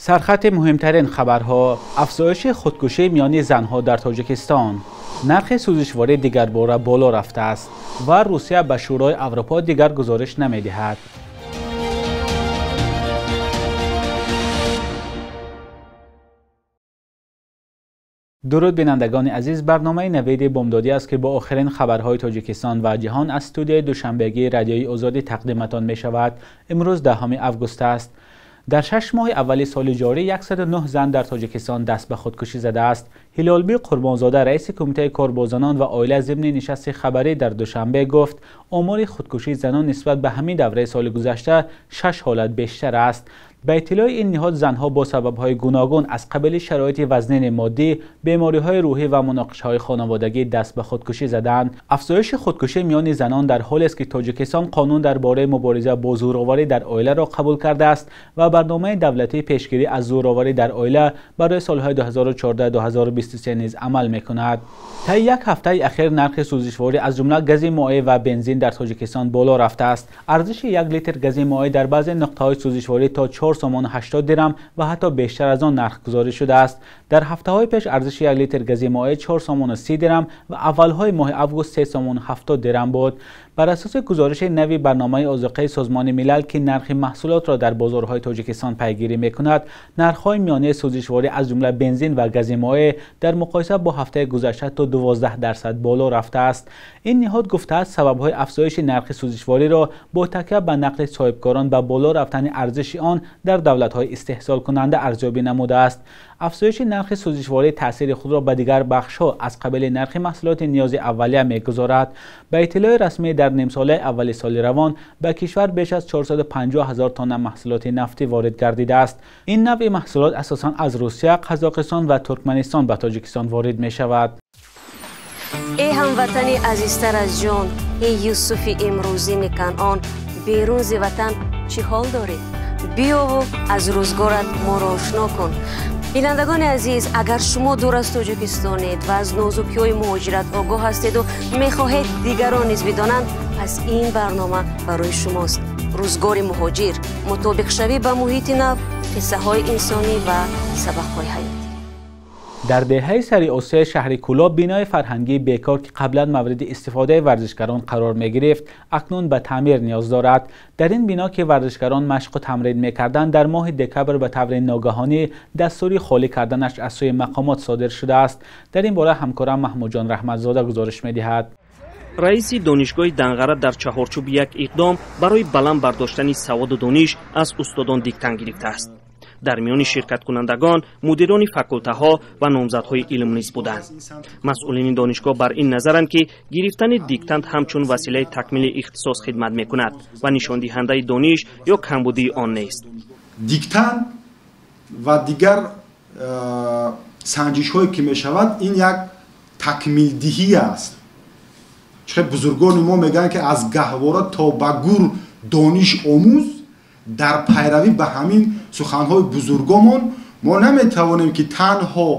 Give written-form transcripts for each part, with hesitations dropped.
Сархати муҳимтарин хабарҳо: афзоиши худкушӣ миёни занҳо дар Тоҷикистон, нархи сӯзишворӣ дигарбора боло рафтааст ва Русия ба Шӯрои Аврупо дигар гузориш намедиҳад. Дуруд бинандагони азиз, барномаи Навиди Бомдодӣ аст, ки бо охирин хабарҳои Тоҷикистон ва ҷаҳон аз студияи Душанбегии Радиои Озодӣ тақдиматон мешавад. Имрӯз 10 август аст. Дар 6 моҳи аввали соли ҷорӣ 109 зан дар Тоҷикистон даст ба худкушӣ задааст. Ҳилолбӣ Қурбонзода, раиси Кумитаи кор бо занон ва оила, зимни нишасти хабарӣ дар Душанбе гуфт, омори худкушии занон нисбат ба ҳамин давраи соли гузашта 6 ҳолат бештар аст. Ба иттилои ин ниҳод, занҳо бо сабабҳои гуногун аз қабили шароити вазнини моддӣ, бемориҳои рӯҳӣ ва муноқишаҳои хонаводагӣ даст ба худкушӣ заданд. Афзоиши худкушӣ миёни занон дар ҳолест, ки Тоҷикистон қонун дар бораи мубориза бо зӯроварӣ дар оиларо қабул кардааст ва барномаи давлатии пешгирӣ аз зӯроварӣ дар оила барои солҳои 2014-2023 низ амал мекунад. Таи як ҳафтаи ахир нархи сӯзишворӣ аз ҷумла гази моеъ ва бензин дар Тоҷикистон боло рафтааст. Арзиши 1 литр гази моеъ дар баъзе нуқтаҳои сӯзишворӣ то 4 сомон 80 дирам ва ҳатто бештар аз он нархгузорӣ шудааст. Дар ҳафтаҳои пеш арзиши 1 литр гази моеъ 4 сомон 30 дирам ва аввалҳои моҳи август 3 сомон 70 дирам буд. Бар асоси гузориши нави барномаи озуқаи Созмони Милал, ки нархи маҳсулотро дар бозорҳои Тоҷикистон пайгирӣ мекунад, нархҳои миёнаи сӯзишворӣ аз ҷумла бензин ва гази моеъ дар муқоиса бо ҳафтаи гузашта то 12% боло рафтааст. Ин ниҳод гуфтааст, сабабҳои афзоиши нархи сӯзишвориро бо такя ба нақли соҳибкорон ба боло рафтани арзиши он дар давлатҳои истеҳсолкунанда арзёбӣ намудааст. Афзоиши нархи сӯзишворӣ таъсири худро ба дигар бахшҳо аз қабили нархи маҳсулоти ниёзи аввалия мегузорад. Ба иттилои расмӣ, дар нимсолаи аввали соли равон ба кишвар беш аз 450 ҳазор тонна маҳсулоти нафтӣ ворид гардидааст. Ин навъи маҳсулот асосан аз Русия, Қазоқистон ва Туркманистон ба Тоҷикистон ворид мешавад. Эй ҳамватани азизтар аз ҷон, эй Юсуфи имрӯзини Канъон, берун зи ватан чӣ ҳол дорӣ? Биёву аз рӯзгорат моро ошно кун. Бинандагони азиз, агар шумо дур аз Тоҷикистонед ва аз нозукиҳои муҳоҷират огоҳ ҳастеду мехоҳед дигарон низ бидонанд, пас ин барнома барои шумост. Рӯзгори муҳоҷир, мутобиқшавӣ ба муҳити нав, қиссаҳои инсонӣ ва сабақҳои ҳаёт. Дар деҳаи Сари Осиёи шаҳри Кӯлоб бинои фарҳангии бекор, ки қаблан мавриди истифодаи варзишгарон қарор мегирифт, акнун ба таъмир ниёз дорад. Дар ин бино, ки варзишгарон машқу тамрин мекарданд, дар моҳи декабр ба таври ногаҳонӣ дастури холӣ карданаш аз сӯи мақомот содир шудааст. Дар ин бора ҳамкорам Маҳмудҷон Раҳматзода гузориш медиҳад. Раиси донишгоҳи Данғара дар чаҳорчӯби як иқдом барои баланд бардоштани саводу дониш аз устодон диктант гирифтааст. Дар миёни ширкаткунандагон мудирони факултаҳо ва номзадҳои илм низ буданд. Масъулини донишгоҳ бар ин назаранд, ки гирифтани диктант ҳамчун василаи такмили ихтисос хидмат мекунад ва нишондиҳандаи дониш ё камбудии он нест. Диктант ва дигар санҷишҳое ки мешавад, ин як такмилдиҳӣ аст. Чӣ бузургони мо мегӯянд, ки аз гаҳвора то ба гур дониш омӯз. Дар пайравӣ ба ҳамин суханҳои бузургомон мо наметавонем, ки танҳо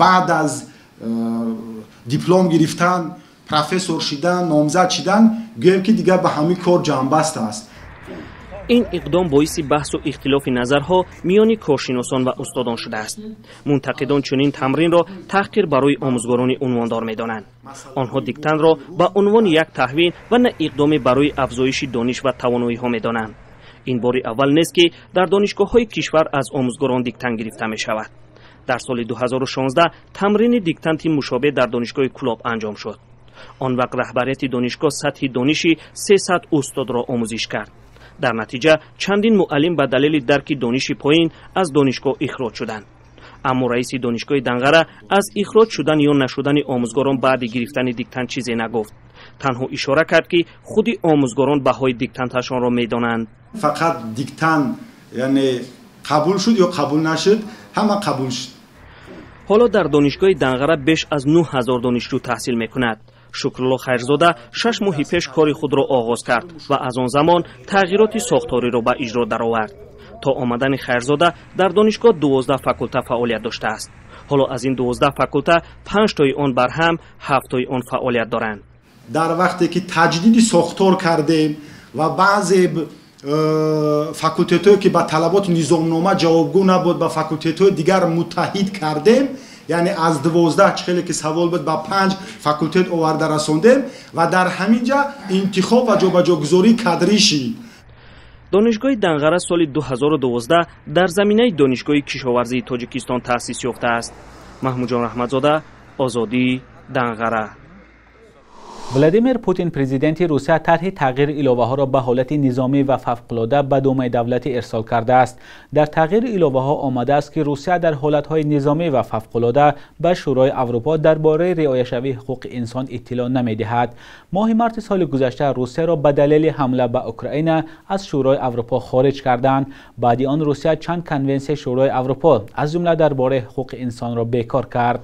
баъд аз диплом гирифтан, профессор шидан, номзад шидан гӯем, ки дигар ба ҳамин кор ҷамъбаст аст. Ин иқдом боиси баҳсу ихтилофи назарҳо миёни коршиносон ва устодон шудааст. Мунтақидон чунин тамринро таҳқир барои омӯзгорони унвондор медонанд. Онҳо диктантро ба унвони як таҳвин ва на иқдоме барои афзоиши дониш ва тавоноиҳо медонанд. Ин бори аввал нест, ки дар донишгоҳҳои кишвар аз омӯзгорон диктант гирифта мешавад. Дар соли 2016 тамрини диктанти мушобеҳ дар донишгоҳи Кӯлоб анҷом шуд. Он вақт раҳбарияти донишгоҳ сатҳи дониши 300 устодро омӯзиш кард. Дар натиҷа чандин муаллим ба далели дарки дониши поин аз донишгоҳ ихроҷ шуданд. Аммо раиси донишгоҳи Данғара аз ихроҷ шудан ё нашудани омӯзгорон баъди гирифтани диктант чизе нагуфт. Танҳо ишора кард, ки худи омӯзгорон баҳои диктанташонро медонанд. Фақат диктант яъне қабул шуд ё қабул нашуд, ҳама қабул шуд. Ҳоло дар донишгоҳи Данғара беш аз 9000 донишҷӯ таҳсил мекунад. Шукрулло Хайрзода 6 моҳи пеш кори худро оғоз кард ва аз он замон тағйироти сохториро ба иҷро даровард. То омадани Хайрзода дар донишгоҳ 12 факулта фаъолият доштааст. Ҳоло аз ин 12 факулта 5 тои он барҳам, 7 тои он фаъолият доранд. Дар вақте ки таҷдиди сохтор кардем ва баъзе факултетҳое ки ба талаботи низомнома ҷавобгӯ набуд, ба факултетҳои дигар муттаҳид кардем. Яъне аз 12 чӣ хеле ки савол буд, ба 5 факултет оварда расондем ва дар ҳамин ҷа интихоб ва ҷобаҷогузории кадрӣ шид. Донишгоҳи Данғара соли 2012 дар заминаи Донишгоҳи кишоварзии Тоҷикистон таъсис ёфтааст. Маҳмудҷон Раҳматзода, Озодӣ, Данғара. Владимир Путин, президенти Русия, тарҳи тағйири иловаҳоро ба ҳолати низомӣ ва фавқулода ба Думаи давлатӣ ирсол кардааст. Дар тағйири иловаҳо омадааст, ки Русия дар ҳолатҳои низомӣ ва фавқулода ба Шӯрои Аврупо дар бораи риояшавии ҳуқуқи инсон иттилоъ намедиҳад. Моҳи марти соли гузашта Русияро ба далели ҳамла ба Украина аз Шӯрои Аврупо хориҷ карданд. Баъди он Русия чанд конвенсияи Шӯрои Аврупо, аз ҷумла дар бораи ҳуқуқи инсонро бекор кард.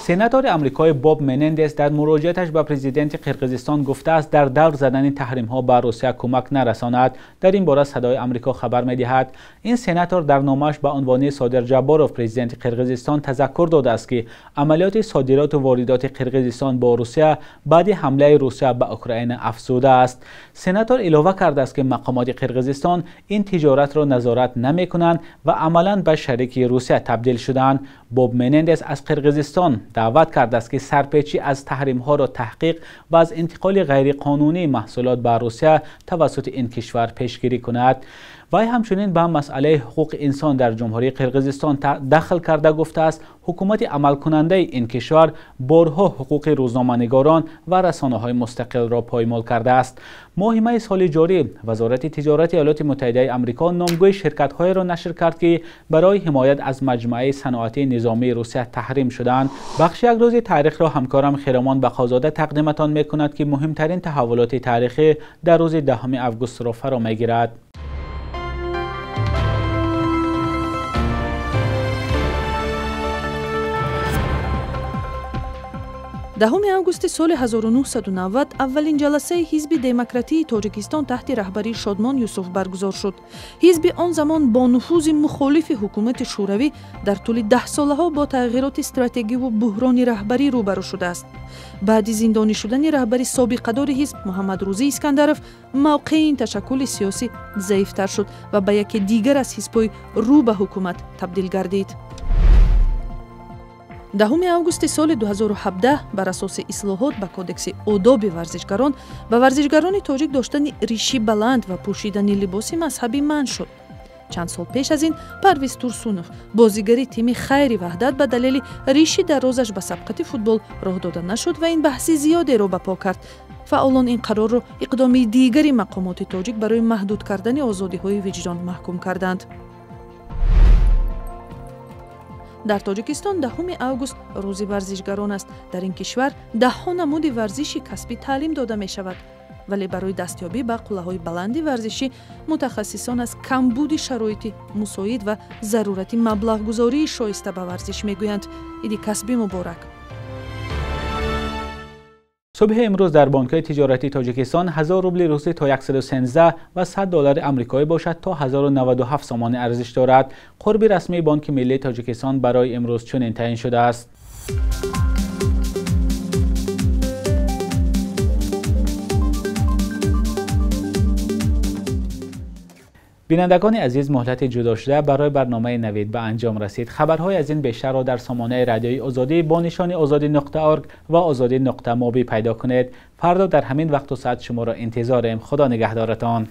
Сенатори амрикоӣ Боб Менендес дар муроҷиаташ ба президенти Қирғизистон гуфтааст, дар давр задани таҳримҳо ба Русия кӯмак нарасонад. Дар ин бора Садои Амрико хабар медиҳад. Ин сенатор дар номааш ба унвони Содир Ҷабборов, президенти Қирғизистон, тазаккур додааст, ки амалиёти содироту воридоти Қирғизистон бо Русия баъди ҳамлаи Русия ба Украина афзудааст. Сенатор илова кардааст, ки мақомоти Қирғизистон ин тиҷоратро назорат намекунанд ва амалан ба шарики Русия табдил шуданд. Боб Менендес аз Қирғизистон даъват кардааст, ки сарпечӣ аз таҳримҳоро таҳқиқ ва аз интиқоли ғайриқонунии маҳсулот ба Русия тавассути ин кишвар пешгирӣ кунад. Вай ҳамчунин ба масъалаи ҳуқуқи инсон дар Ҷумҳурии Қирғизистон дахл карда, гуфтааст, ҳукумати амалкунандаи ин кишвар борҳо ҳуқуқи рӯзноманигорон ва расонаҳои мустақилро поймол кардааст. Моҳи майи соли ҷорӣ Вазорати тиҷорати Иёлоти Муттаҳидаи Амрико номгӯи ширкатҳоеро нашр кард, ки барои ҳимоят аз маҷмӯаи саноатии низомии Русия таҳрим шуданд. Бахши як рӯзи таърихро ҳамкорам Хиромон Бақозода тақдиматон мекунад, ки муҳимтарин таҳаввулоти таърихӣ дар рӯзи 10 августро фаро мегирад. 10 августи соли 1990 аввалин ҷаласаи Ҳизби демократии Тоҷикистон таҳти раҳбарии Шодмон Юсуф баргузор шуд. Ҳизби он замон бо нуфузи мухолифи ҳукумати Шӯравӣ дар тӯли даҳсолаҳо бо тағйироти стратегиву буҳрони раҳбарӣ рӯбарӯ шудааст. Баъди зиндонӣ шудани раҳбари собиқадори ҳизб Муҳаммадрӯзӣ Искандаров, мавқеи ин ташаккули сиёсӣ заифтар шуд ва ба яке дигар аз ҳизбҳои рӯ ба ҳукумат табдил гардид. 10 августи соли 2017 бар асоси ислоҳот ба кодекси одоби варзишгарон ба варзишгарони тоҷик доштани риши баланд ва пӯшидани либоси мазҳабӣ манъ шуд. Чанд сол пеш аз ин Парвиз Турсунов, бозигари тими Хайри Ваҳдат, ба далели риши дарозаш ба сабқати футбол роҳ дода нашуд ва ин баҳси зиёдеро ба по кард. Фаъолон ин қарорро иқдоми дигари мақомоти тоҷик барои маҳдуд кардани озодиҳои виҷдон маҳкум карданд. Дар Тоҷикистон 10 август рӯзи варзишгарон аст. Дар ин кишвар даҳҳо намуди варзиши касбӣ таълим дода мешавад, вале барои дастёбӣ ба қуллаҳои баланди варзишӣ мутахассисон аз камбуди шароити мусоид ва зарурати маблағгузории шоиста ба варзиш мегӯянд. Иди касбӣ муборак. Субҳи имрӯз дар бонкҳои тиҷоратии Тоҷикистон 1000 рубли русӣ то 113 ва 100 доллари амрикоӣ бошад то 1097 сомонӣ арзиш дорад. Қурби расмии Бонки миллии Тоҷикистон барои имрӯз чунин таъин шудааст. Бинандагони азиз, муҳлати ҷудошуда барои барномаи Навид ба анҷом расид. Хабарҳои аз ин бештарро дар сомонаи Радиои Озодӣ бо нишони озодӣ.org ва озодӣ.mobi пайдо кунед. Фардо дар ҳамин вақту соат шуморо интизорем. Худо нигаҳдоратон.